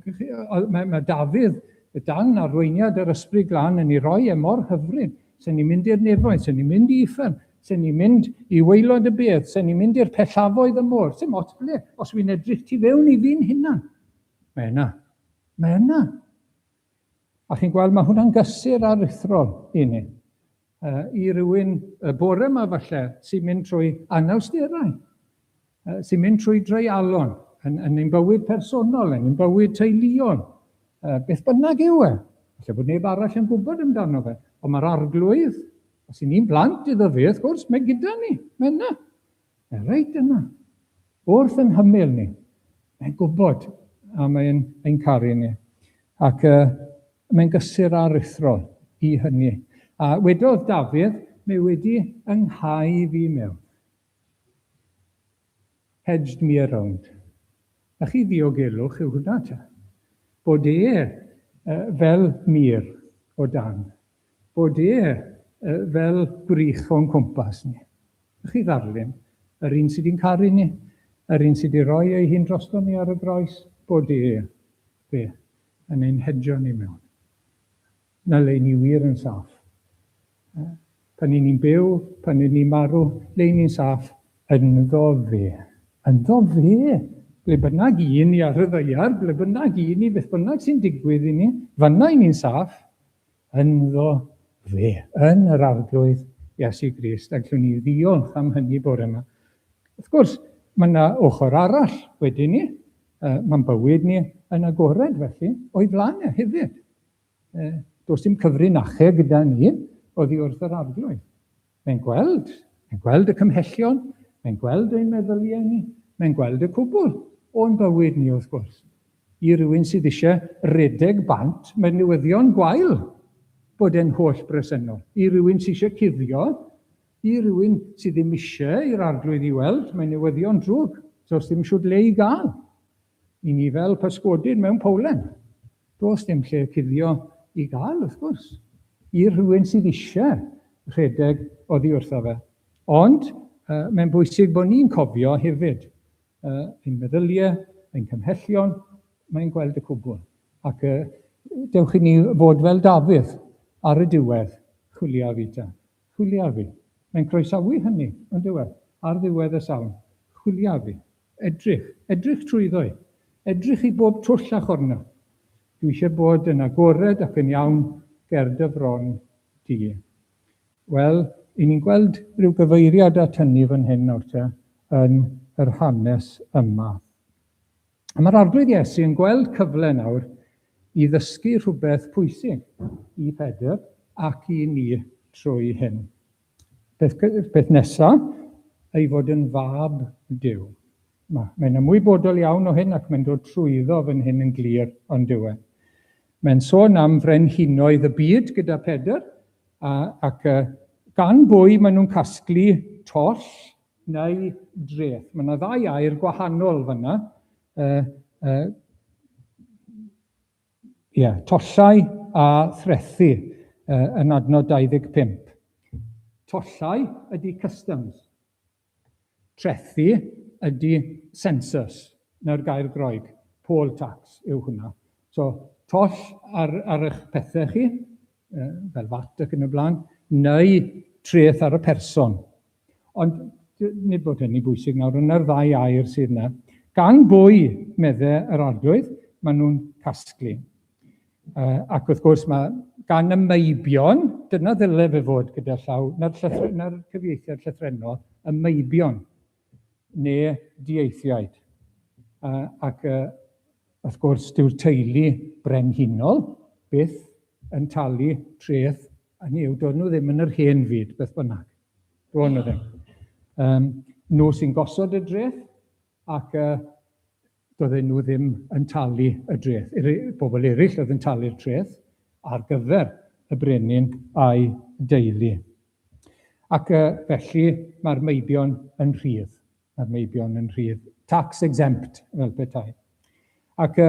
mae Dafydd dan arweiniad yr Ysbryd Glân yn ei roi e mor hyfryd. Sen ni'n mynd i'r nefoedd, sen ni'n mynd i uffern, sen ni'n mynd i waelod y bedd, sen ni'n mynd i'r pellafoedd y môr, sim ots ble, os wy'n edrych tu fewn i fi'n hunan. Mae yna. Mae yna. A chi'n gweld, mae hwnna'n gysur aruthrol i ni. I rywun y bore yma falle sy'n mynd trwy anawsterau, sy'n mynd trwy dreialon yn ein bywyd personol, yn ein bywyd teuluol, beth bynnag yw e. Falle bod neb arall yn gwybod amdano fe, ond mae'r Arglwydd, os y'n ni'n blant iddo fe, wrth gwrs, mae gyda ni, mae yna. Mae reit yna, wrth yn hymyl ni. Mae'n gwybod a mae'n ein caru ni. Ac mae'n gysur aruthrol i hynny. A wedodd Dafydd, mae wedi ynghau fi mewn. Hedged me around. Na chi ddiogelwch yw hwnna te. Bod e fel mur o dan. Bod e fel gwrych o'n cwmpas ni. Ydych chi ddarlun? Yr un sydd wedi'n caru ni, yr un sydd wedi rhoi ei hun drosto ni ar y groes, bod e, fe, yn ein hedio ni mewn. Na le ni wir yn saff. Pan ni'n ni'n byw, pan ni'n ni'n marw, le ni'n saff, ynddo fe. Ynddo fe! Ble bynnag i ni ar y ddaear, ble bynnag i ni, beth bynnag sy'n digwydd i ni, fanna i ni'n saff. Ynddo fe, yn yr Arglwydd Iesu Grist, a gallwn ni ddiolch am hynny bore yma. Wrth gwrs, mae yna ochr arall wedyn ni, mae'n bywyd ni yn agored felly, o'i flaen e hefyd. Does dim cyfrinachau gyda ni oddi wrth yr Arglwydd. Mae'n gweld, mae'n gweld y cymhellion, mae'n gweld ein meddyliau ni, mae'n gweld y cwbl o'n bywyd ni wrth gwrs. I rywun sydd eisiau redeg bant, mae'n newyddion gwael bod e'n holl bresennol. I rywun sydd eisiau cuddio, i rywun sydd ddim eisiau i'r Arglwydd i weld, mae'n newyddion drwg. Does dim siwd le i gael. I ni fel pysgodyn mewn powlen. Does dim lle cuddio i gael, wrth gwrs, i rhywun sydd eisiau rhedeg oddi wrtho fe. Ond mae'n bwysig bod ni'n cofio hefyd ein meddyliau, ein cymhellion, mae'n gweld y cwbl. Ac dewch i ni fod fel Dafydd ar y diwedd, chwilio fi ta. Chwilio fi. Mae'n croesawu hynny, ond yw e? Ar ddiwedd y salm, chwilio fi. Edrych, edrych trwyddo i. Edrych i bob twll a chornel. Dwi eisiau bod yn agored ac yn iawn ger dy fron di. Wel, i ni'n gweld rhyw gyfeiriad at hynny fan hyn nawr te, yn yr hanes yma. A mae'r Arglwydd Iesu yn gweld cyfle nawr i ddysgu rhywbeth pwysig i Pedr ac i ni trwy hyn. Peth, peth nesaf, ei fod yn fab Duw. Mae'n ymwybodol iawn o hyn ac mae'n dod trwyddo fan hyn yn glir ond dyw e. Mae'n sôn am frenhinoedd y byd gyda Pedr, a, ac gan bwy maen nhw'n casglu toll neu dreth. Mae yna ddau air gwahanol fanna. Ie, tollau a threthi yn adnod 25. Tollau ydy customs. Trethi ydy census, neu'r gair Groeg, poll tax yw hwnna. So, toll ar, ar eich pethau chi, fel VAT ac yn y blaen, neu treth ar y person. Ond nid bod hynny bwysig nawr, yna'r ddau air sydd yna. Gan bwy, medde yr arglwydd, maen nhw'n casglu. Ac wrth gwrs mae gan y meibion, dyna ddyle fe fod gyda llaw, na'r, llythre, na'r cyfieithiad llythrennol, y meibion, neu dieithiaid. Ac wrth gwrs dyw'r teulu brenhinol byth yn talu treth, hynny yw, doedd nhw ddim yn yr hen fyd, beth bynnag. Doedd nhw ddim. Um, nhw sy'n gosod y dreth, ac doedden nhw ddim yn talu y dreth. Bobl eraill oedd yn talu'r treth ar gyfer y brenin a'i deulu. Ac felly mae'r meibion yn rhydd. Mae'r meibion yn rhydd. Tax exempt, fel petai. Ac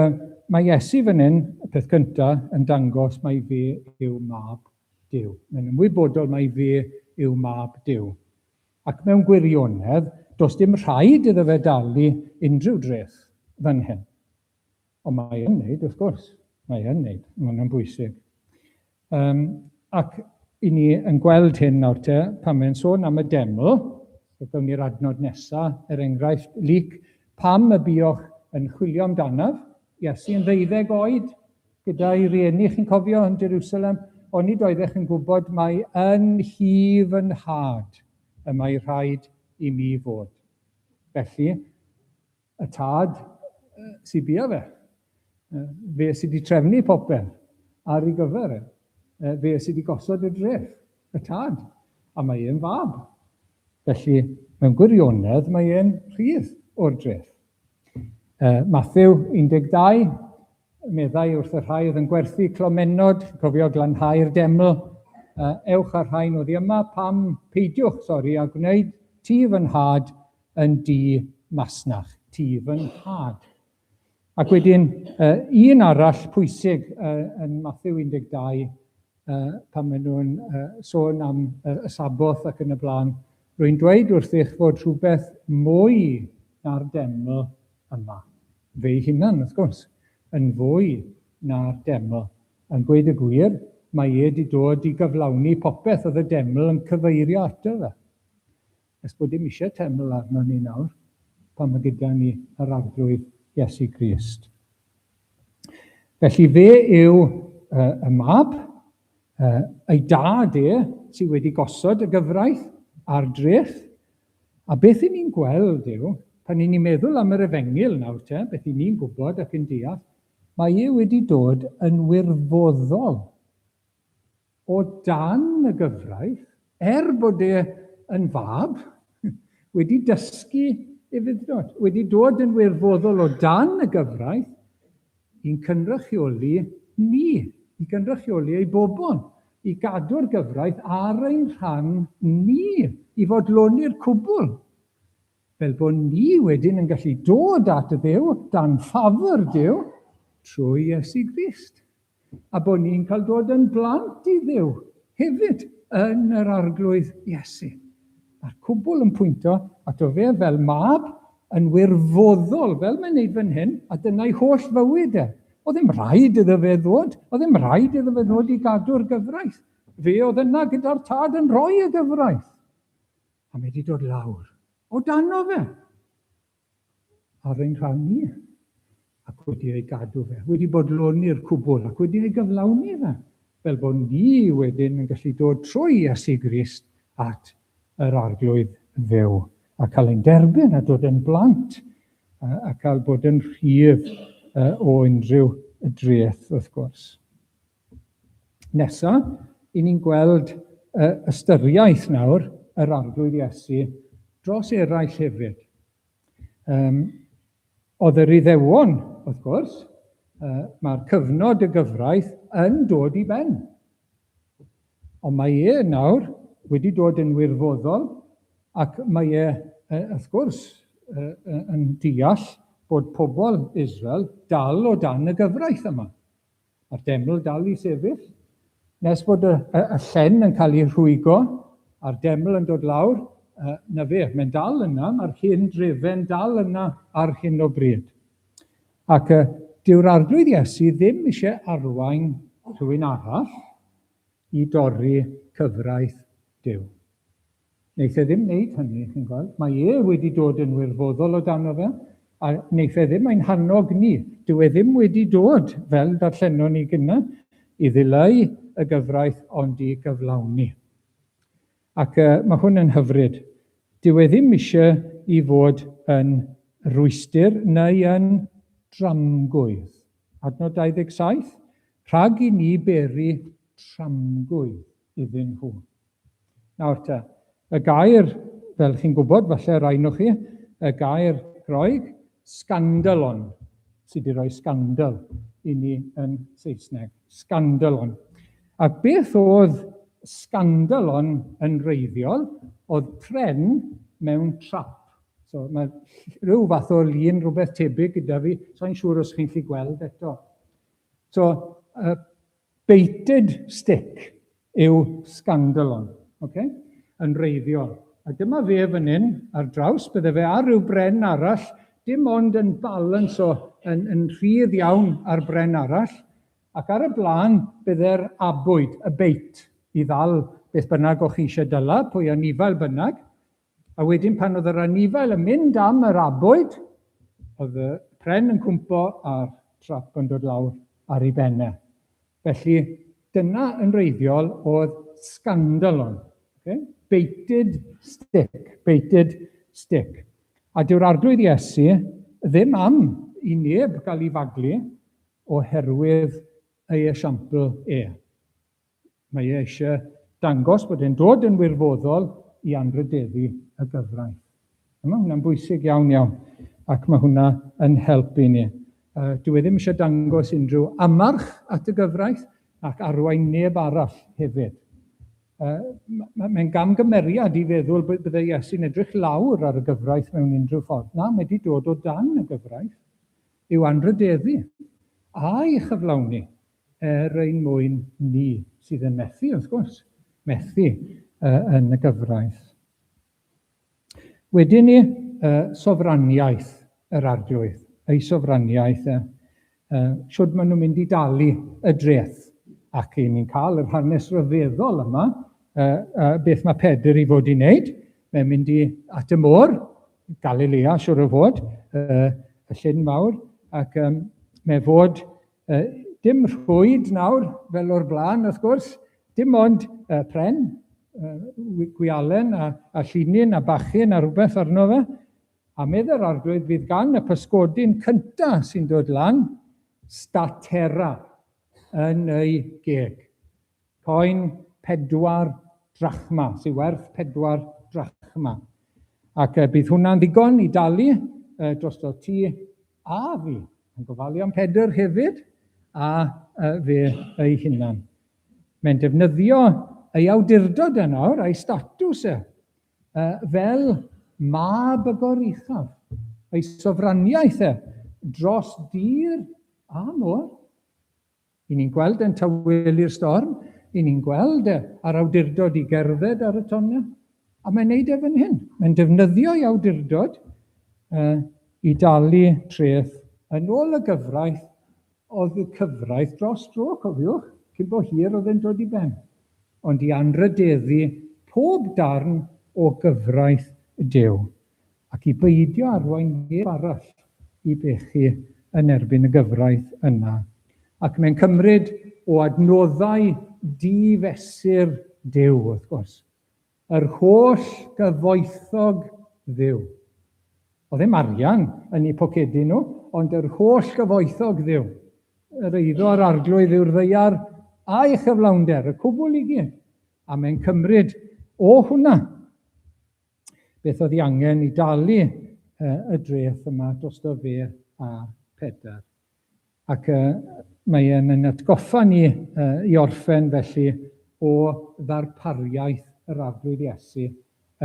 mae Iesu fan hyn, y peth cyntaf, yn dangos mai fe yw mab Duw. Mae'n ymwybodol mai fe yw mab Duw. Ac mewn gwirionedd, does dim rhaid iddo fe dalu unrhyw dreth fan hyn. Ond mae yn wneud, wrth gwrs. Mae yn wneud. Mae hwnna'n bwysig. Um, ac i ni yn gweld hyn nawr te, pan mae'n sôn am y deml, so gawn ni'r adnod nesaf, er enghraifft, Luc, pam y buoch yn chwilio amdanaf? Iesu yn ddeuddeg oed, gyda'i rieni, chi'n cofio, yn Jerusalem, onid oeddech yn gwybod mai yn nhŷ fy nhad y mae rhaid i mi fod. Felly, y tad sy'n bia fe. Fe sydd wedi trefnu popeth ar ei gyfer e. Fe sydd wedi gosod y dreth, y tad. A mae e'n fab. Felly, mewn gwirionedd, mae e'n rhydd o'r dreth. Mathew 12, meddai wrth y rhai oedd yn gwerthu clomennod, cofio glanhau'r deml, ewch â'r rhain oddi yma, pam peidiwch, sori, a gwneud tŷ fy nhad yn dŷ masnach, tŷ fy nhad. Ac wedyn, un arall pwysig yn Mathew 12, pan maen nhw'n sôn am y Saboth ac yn y blaen, rwy'n dweud wrthych fod rhywbeth mwy na'r deml yma. Fe'i hunan, wrth gwrs, yn fwy na'r deml. Yn gweud y gwir, mae e wedi dod i gyflawni popeth oedd y deml yn cyfeirio ato fe. Nes bod dim eisiau teml arno ni nawr, pan mae gyda ni yr Arglwydd Iesu Grist. Felly fe yw y mab, ei dad e sydd wedi gosod y gyfraith a'r dreth. A beth i ni'n gweld yw, pan i ni'n meddwl am yr efengyl nawr te, beth i ni'n gwybod ac yn deall, mae e wedi dod yn wirfoddol o dan y gyfraith, er bod e yn fab, wedi dysgu ufudd-dod, wedi dod yn wirfoddol o dan y gyfraith, i'n cynrychioli ni, i gynrychioli ei bobl, i gadw'r gyfraith ar ein rhan ni, i fodloni'r cwbl, fel bod ni wedyn yn gallu dod at Dduw dan ffafr Duw trwy Iesu Grist. A bod ni'n cael dod yn blant i Dduw hefyd yn yr Arglwydd Iesu. Mae'r cwbl yn pwynto ato fe fel mab yn wirfoddol, fel mae'n neud fan hyn, a dyna'i holl fywyd e. Oedd ddim rhaid iddo fe ddod, oedd ddim rhaid iddo fe ddod i gadw'r gyfraith. Fe oedd yna gyda'r tad yn rhoi y gyfraith. A mae wedi dod lawr o dano fe. ar ein rhan ni, ac wedi ei gadw fe, wedi bodloni'r cwbl ac wedi ei gyflawni fe, fel bod ni wedyn yn gallu dod trwy Iesu Grist at yr Arglwydd Dduw, a cael ein derbyn a dod yn blant, a cael bod yn rhydd o unrhyw dreth, wrth gwrs. Nesa, i ni'n gweld ystyriaeth nawr yr Arglwydd Iesu dros eraill hefyd. Um, oedd yr Iddewon, wrth gwrs, mae'r cyfnod y gyfraith yn dod i ben. Ond mae e nawr wedi dod yn wirfoddol ac mae e, wrth gwrs, yn deall bod pobl Israel dal o dan y gyfraith yma. A'r deml dal i sefyll, nes bod y, y, y llen yn cael ei rhwygo, a'r deml yn dod lawr, na fe, mae'n dal yna, mae'r hen drefen dal yna ar hyn o bryd. Ac dyw'r Arglwydd Iesu ddim eisiau arwain rhywun arall i dorri cyfraith Duw. Wneith e ddim wneud hynny, chi'n gweld. Mae e wedi dod yn wirfoddol o dano fe, a wneith e ddim ein hannog ni. Dyw e ddim wedi dod, fel darllenon ni gynna, i ddileu y gyfraith ond i gyflawni. Ac mae hwn yn hyfryd. Dyw e ddim eisiau i fod yn rwystr neu yn dramgwydd. Adnod 27, rhag i ni beri tramgwydd iddyn nhw. Nawr te, y gair, fel chi'n gwybod, falle rai nhw chi, y gair Groeg, scandalon, sydd wedi rhoi scandal i ni yn Saesneg. Scandalon. A beth oedd scandalon yn wreiddiol? Oedd pren mewn trap. So mae rhyw fath o lun, rhywbeth tebyg gyda fi, sa'n siŵr os chi'n gallu gweld eto. So, Baited stick yw scandalon, ok? Yn wreiddiol. A dyma fe fan hyn ar draws, bydde fe ar ryw bren arall, dim ond yn balance o, yn, yn rhydd iawn ar bren arall, ac ar y blaen bydde'r abwyd, y bait, i ddal beth bynnag o'ch chi eisiau dyla, pwy anifail bynnag. A wedyn pan oedd yr anifail yn mynd am yr abwyd, oedd y pren yn cwmpo a'r trap yn dod lawr ar ei ben e. Felly, dyna yn wreiddiol oedd scandalon. Okay? Baited stick, baited stick. A dyw'r Arglwydd Iesu ddim am i neb gael ei faglu oherwydd ei esiampl e. Mae e eisiau dangos bod e'n dod yn wirfoddol i anrhydeddu y gyfraith. A mae hwnna'n bwysig iawn iawn, ac mae hwnna yn help i ni. Dyw e ddim eisiau dangos unrhyw amarch at y gyfraith ac arwain neb arall hefyd. Mae'n gamgymeriad i feddwl bydde Iesu'n edrych lawr ar y gyfraith mewn unrhyw ffordd. Na, mae wedi dod o dan y gyfraith i'w anrhydeddu a'i chyflawni er ein mwyn ni sydd yn methu, wrth gwrs, methu yn y gyfraith. Wedyn ni, sofraniaeth yr Arglwydd, ei sofraniaeth e, shwd maen nhw'n mynd i dalu y dreth. Ac i ni'n cael yr hanes rhyfeddol yma, beth mae Pedr i fod i wneud. Mae'n mynd i at y môr, Galilea, siwr o fod, y llyn mawr, ac mae fod Dim rhwyd nawr, fel o'r blaen, wrth gwrs. Dim ond pren, gwialen a, a llinyn a bachyn a rhywbeth arno fe. A meddai'r Arglwydd, fydd gan y pysgodyn cynta sy'n dod lan, statera yn ei geg. Coen pedwar drachma, sy'n werth pedwar drachma. Ac bydd hwnna'n ddigon i dalu drosto ti a fi. Yn gofalu am Pedr hefyd, a fe ei hunan. Mae'n defnyddio ei awdurdod e nawr, a'i statws e, fel mab y goruchaf, ei sofraniaeth e dros dir a môr. I ni'n gweld e'n tawelu'r storm, i ni'n gweld e a'r awdurdod i gerdded ar y tonnau, a mae'n neud e fan hyn. Mae'n defnyddio ei awdurdod i dalu treth yn ôl y gyfraith, oedd y cyfraith dros dro, cofiwch, cyn bo hir oedd e'n dod i ben, ond i anrhydeddu pob darn o gyfraith Duw. ac i beidio arwain neb arall i bechu yn erbyn y gyfraith yna. Ac mae'n cymryd o adnoddau di-fesur Duw, wrth gwrs. Yr holl gyfoethog Dduw. Oedd ddim arian yn eu pocedi nhw, ond yr holl gyfoethog Dduw. Yr eiddo a'r arglwydd yw'r ddaear a'i chyflawnder, y cwbl i gyd. A mae'n cymryd o hwnna beth oedd ei angen i dalu y dreth yma drosto fe a Pedr. Ac mae e'n ein atgoffa ni i orffen felly o ddarpariaeth yr Arglwydd Iesu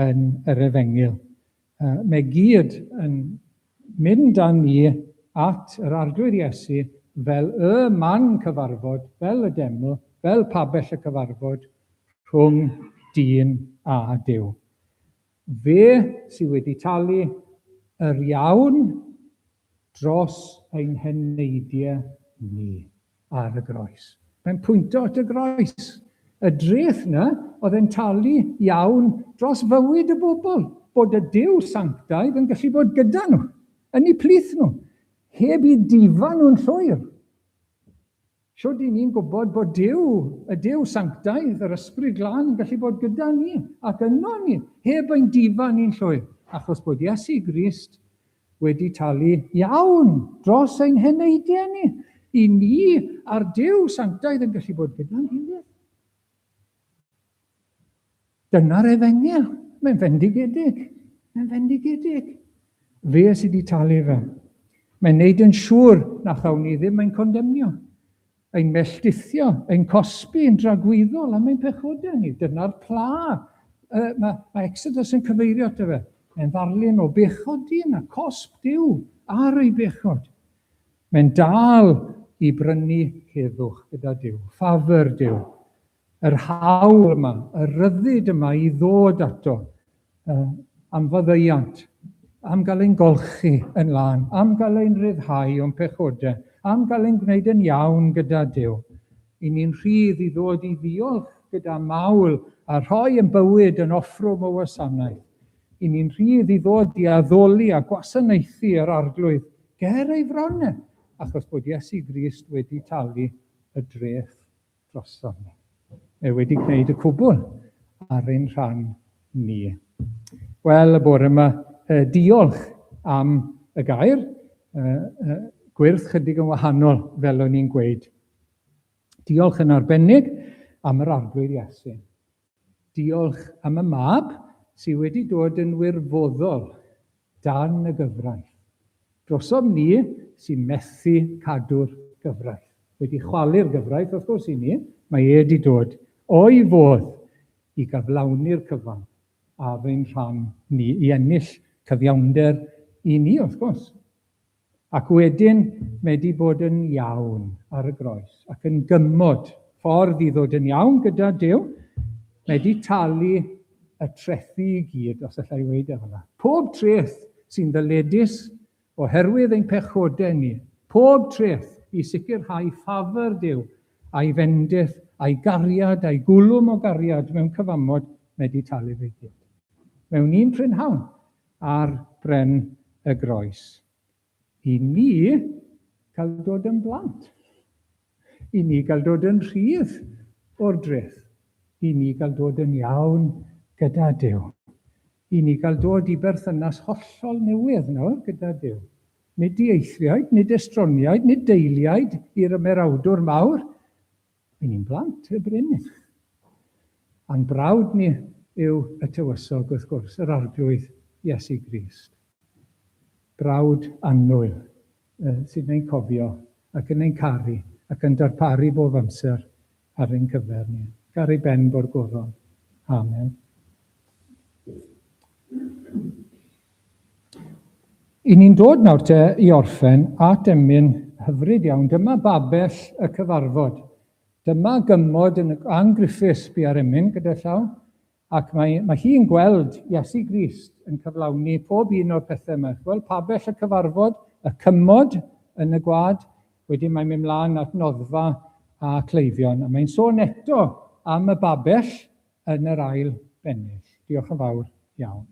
yn yr Efengyl. Mae gyd yn mynd â ni at yr Arglwydd Iesu fel y man cyfarfod, fel y deml, fel pabell y cyfarfod rhwng dyn a Duw. Fe sydd wedi talu yr iawn dros ein heneidiau ni ar y groes. Mae'n pwynto at y groes. Y dreth 'na oedd e'n talu iawn dros fywyd y bobl, bod y Duw sanctaidd yn gallu bod gyda nhw, yn eu plith nhw, heb i difa nhw'n llwyr. Shwd i ni'n gwybod bod Duw, y Duw sanctaidd, yr Ysbryd Glân yn gallu bod gyda ni ac yno ni, heb ein difa ni'n llwyr? Achos bod Iesu Grist wedi talu iawn dros ein heneidiau ni, i ni a'r Duw sanctaidd yn gallu bod gyda'n gilydd. Dyna'r efengyl. Mae'n fendigedig. Mae'n fendigedig. Fe sydd wedi talu fe. Mae'n neud yn siŵr na chawn ni ddim ein condemnio, ein melldithio, ein cosbi yn dragwyddol am ein pechodau ni. Dyna'r pla. Mae, mae Exodus yn cyfeirio ato fe. Mae'n ddarlun o bechod dyn a cosb Duw ar ei bechod. Mae'n dal i brynu heddwch gyda Duw, ffafr Duw. Yr hawl yma, y rhyddid yma i ddod ato am faddeuant, am gael ein golchi yn lân, am gael ein rhyddhau o'n pechodau, am gael ein gwneud yn iawn gyda Duw. I ni'n rhydd i ddod i ddiolch gyda mawl a rhoi ein bywyd yn offrwm o wasanaeth. I ni'n rhydd i ddod i addoli a gwasanaethu yr Arglwydd ger ei fron e, achos bod Iesu Grist wedi talu y dreth drosom ni. Mae wedi gwneud y cwbl ar ein rhan ni. Wel, y bore yma, diolch am y gair, gwyrth chydig yn wahanol, fel o'n i'n gweud. Diolch yn arbennig am yr Arglwydd Iesu. Diolch am y Mab sydd wedi dod yn wirfoddol dan y gyfraith. Drosom ni sy'n methu cadw'r gyfraith. Wedi chwalu'r gyfraith, wrth gwrs, i ni, mae e wedi dod o'i fodd i gyflawni'r cyfan ar ein rhan ni, i ennill cyfiawnder i ni, wrth gwrs. Ac wedyn mae 'di bod yn iawn ar y groes ac yn gymod ffordd i ddod yn iawn gyda Duw. Mae 'di talu y trethi i gyd, os alla i weud e fel 'na. Pob treth sy'n ddyledus oherwydd ein pechodau ni, pob treth i sicrhau ffafr Duw a'i fendith, a'i gariad, a'i gwlwm o gariad mewn cyfamod, mae 'di talu fe i gyd. Mewn un prynhawn, ar bren y groes. I ni gael dod yn blant. I ni gael dod yn rhydd o'r dreth. I ni gael dod yn iawn gyda Duw. I ni gael dod i berthynas hollol newydd nawr gyda Duw. Nid dieithriaid, nid estroniaid, nid deiliaid i'r ymerawdwr mawr, Ry'n ni'n blant, y bryn. A'n brawd ni yw y tywysog, wrth gwrs, yr Arglwydd Iesu Grist. Brawd annwyl, sydd ein cofio ac yn ein caru ac yn darparu bob amser ar ein cyfer ni. Ac ar ei ben bo'r goron. Amen. I ni'n dod nawr te i orffen at emyn hyfryd iawn. Dyma babell y cyfarfod. Dyma gymod yn Ann Griffiths bu ar emyn gyda llaw, ac mae, mae hi'n gweld Iesu Grist yn cyflawni pob un o'r pethau yma. Wel, pabell y cyfarfod, y cymod yn y gwad, wedyn mae'n mynd mlaen at noddfa a cleifion, a mae'n sôn eto am y babell yn yr ail bennill. Diolch yn fawr iawn.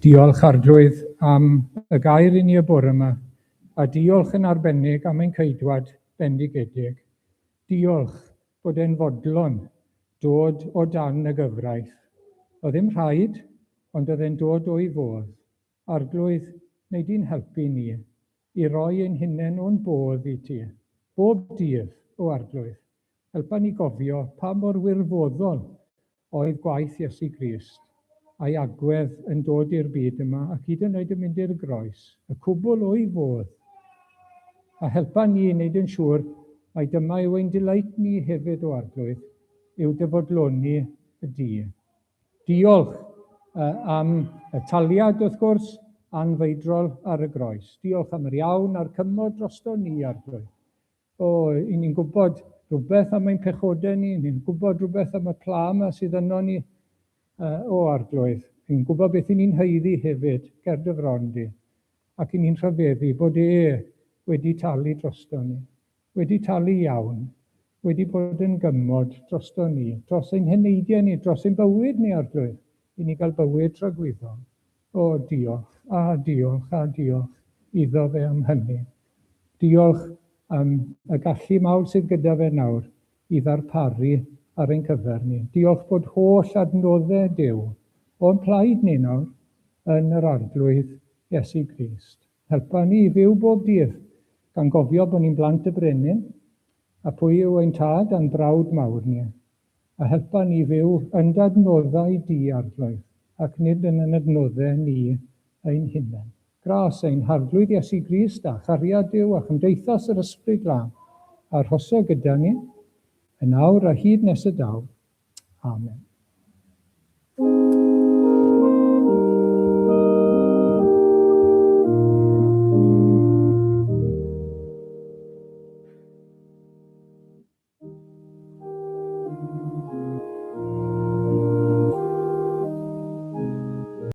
Diolch Arglwydd am y gair i ni y bore yma, a diolch yn arbennig am ein ceidwad bendigedig. Diolch bod e'n fodlon dod o dan y gyfraith. Oedd ddim rhaid, ond oedd e'n dod o'i fodd. Arglwydd, wnei di'n helpu ni i roi ein hunain o'n bodd i ti, bob dydd, o Arglwydd. Helpa ni gofio pa mor wirfoddol oedd gwaith Iesu Grist, a'i agwedd yn dod i'r byd yma ac hyd yn oed yn mynd i'r groes, y cwbl o'i fodd. A helpa ni i wneud yn siŵr mai dyma yw ein delight ni hefyd, o Arglwydd, yw dy fodloni di. Diolch am y taliad, wrth gwrs, anfeidrol ar y groes. Diolch am yr iawn a'r cymod drosto ni, Arglwydd. O, i ni'n gwybod rhywbeth am ein pechodau ni, ni'n gwybod rhywbeth am y pla yma sydd yno ni, o Arglwydd. Ni'n gwybod beth i ni'n haeddu hefyd, ger dy fron di. Ac i ni'n rhyfeddu bod e wedi talu drosto ni, wedi talu iawn, wedi bod yn gymod drosto ni, dros ein heneidiau ni, dros ein bywyd ni, Arglwydd, i ni gael bywyd tragwyddol. O, diolch, a diolch, a diolch iddo fe am hynny. Diolch am y gallu mawr sydd gyda fe nawr i ddarparu ar ein cyfer ni. Diolch bod holl adnoddau Duw o'n plaid ni nawr yn yr Arglwydd Iesu Grist. Helpa ni i fyw bob dydd gan gofio bod ni'n blant y Brenin a pwy yw ein tad a'n brawd mawr ni. A helpa ni fyw yn d'adnoddau di, Arglwydd, ac nid yn yn adnoddau ni ein hunain. Gras ein Harglwydd Iesu Grist, a chariad Duw, a chymdeithas yr Ysbryd Glân, arhoso gyda ni, yn awr a hyd nes y daw. Amen.